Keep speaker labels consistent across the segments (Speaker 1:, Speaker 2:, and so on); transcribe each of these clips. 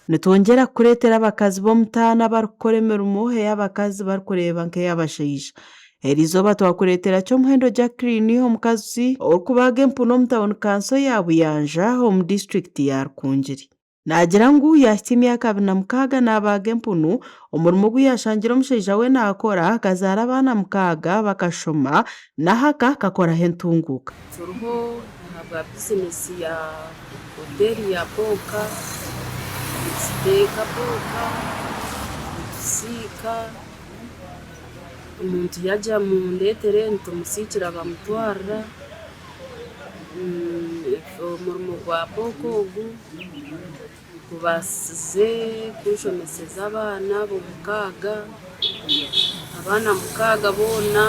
Speaker 1: Nitwongyera kukureetera abakazi b'omutaano abarikukora emirimo ei abakazi barikureeba nk'ey'abashaija. Eri izooba twakureetera Kyomuhendo Jacqueline omukazi orikubaaga empunu omu tauni kanso ya Buyanja omu disiturikiti ya Rukungiri. Naagira ngu yaahitsya emyaka 26 naabaaga empunu, omurimo ogu yaashangire omushaija we naakora akazaara abaana mukaaga bakashoma n'ahaka kakoraho entunguuka.
Speaker 2: Turiho ahabwa bizinesi ya hoteeri ya pooka, nituteeka pooka, nitusiika, omuntu yaagira ngu mundeetere nitumusiikira bamutwarira, omurimo gwa pooka ogu Gubaasize kunshomeseza abaana abo mukaaga, abaana mukaaga boona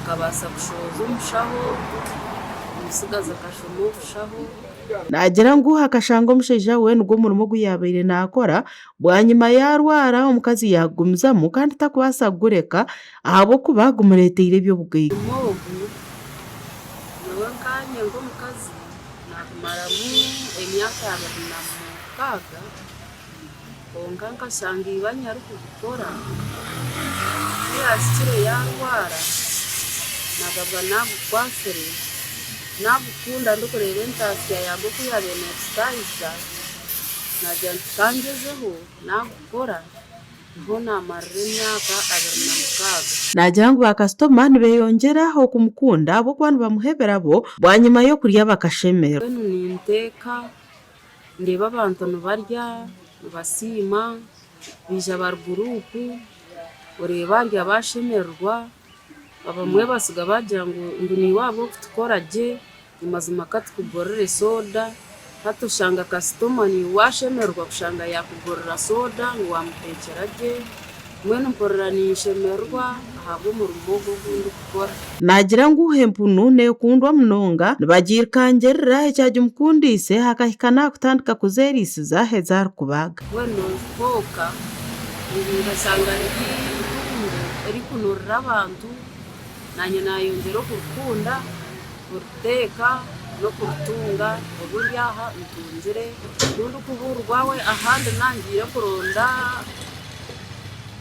Speaker 2: nkabaasa kushohoza omushaho, omutsigazi akashoma obushaho.
Speaker 1: Naagira ngu akashanga omushaija we nigwo murimo ogu yaabaire naakora, bwanyima yaarwara omukazi yaagumizamu kandi takubaasa kugureka ahabw'okuba gumureeteire eby'obugaiga.
Speaker 2: Omurimo ogu nyowe nkaanye nk'omukazi Naakumaramu emyaka 26, kwonka nkashanga ibanyi arikugukora, ku yaahikire yaarwara, naagabwa naagukwatsire, naagukunda ndikureeba entaasya yaago oku yaabaire neetutaahisa, naagira nti ka ngyezeho naagukora. Niho naamarira emyaka 26.
Speaker 1: Naagira ngu baakasitoma nibeyongyera okumukunda ahabw'okuba nibamuha ebirabo bwanyima y'okurya bakashemererwa.
Speaker 2: Mbwenu ninteeka, ndeeba abantu nibarya, nibasiima, baija bari guruupu, oreeba arya baashemererwa, abamwe basiga baagira ngu niiwe ahabw'okutukora gye. Mazima ka tukugurire soda, hati oshanga kasitoma niiwe washemererwa kushanga yakugurira soda ngu wamutekyera gye, mbwenu mpurira ninshemererwa ahabw'omurimo ogu ogu ndikukora.
Speaker 1: Naagira ngu empunu neekundwa munonga, nibagiirukangirira ekyagimukundiise akahika naakutandika kuzeeriisiza ezi arikubaaga.
Speaker 2: Mbwenu pooka nkashanga riri eitungo erikunurira abantu. Naanye naayongyera okurikunda, kuriteeka, n'okuritunga obu ndi aha ntungire. Ku ndikubuurwa we ahandi naaba ngiire kuronda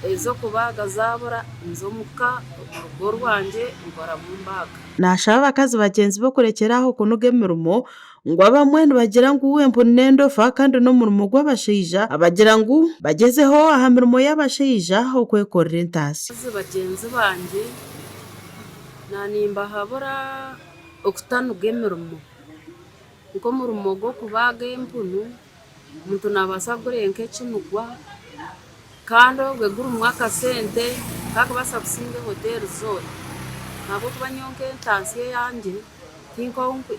Speaker 2: ez'okubaaga zaabura, nza omuka omu rugo rwangye nkoramu mbaaga.
Speaker 1: Naashaba abakazi bagyenzi be okurekyera aho kunuga emirimo ngu abamwe nibagira ngu empunu n'endofa kandi n'omurimo gw'abashaija abagira ngu bagyezeho aha mirimo y'abashaija okwekorera entaasya.
Speaker 2: Abakazi bagyenzi bangye naanimbahabura okutanuga emirimo nk'omurimo gw'okubaaga empunu omuntu naabaasa kugura nk'ekinugwa Kandi obwe gurimu akasente kakubaasa kusinga ehoteeri zoona ahabw'okuba nyowe nk'entansi eyangye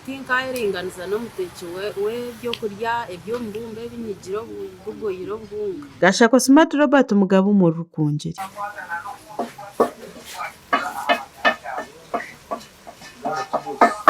Speaker 2: tinkaayeringaniza n'omuteeki w'ebyokurya eby'omubumba ebi nyigire obugoyire obuhunga.
Speaker 1: Gashakwa Smart Robert Mugabe omuri Rukungiri.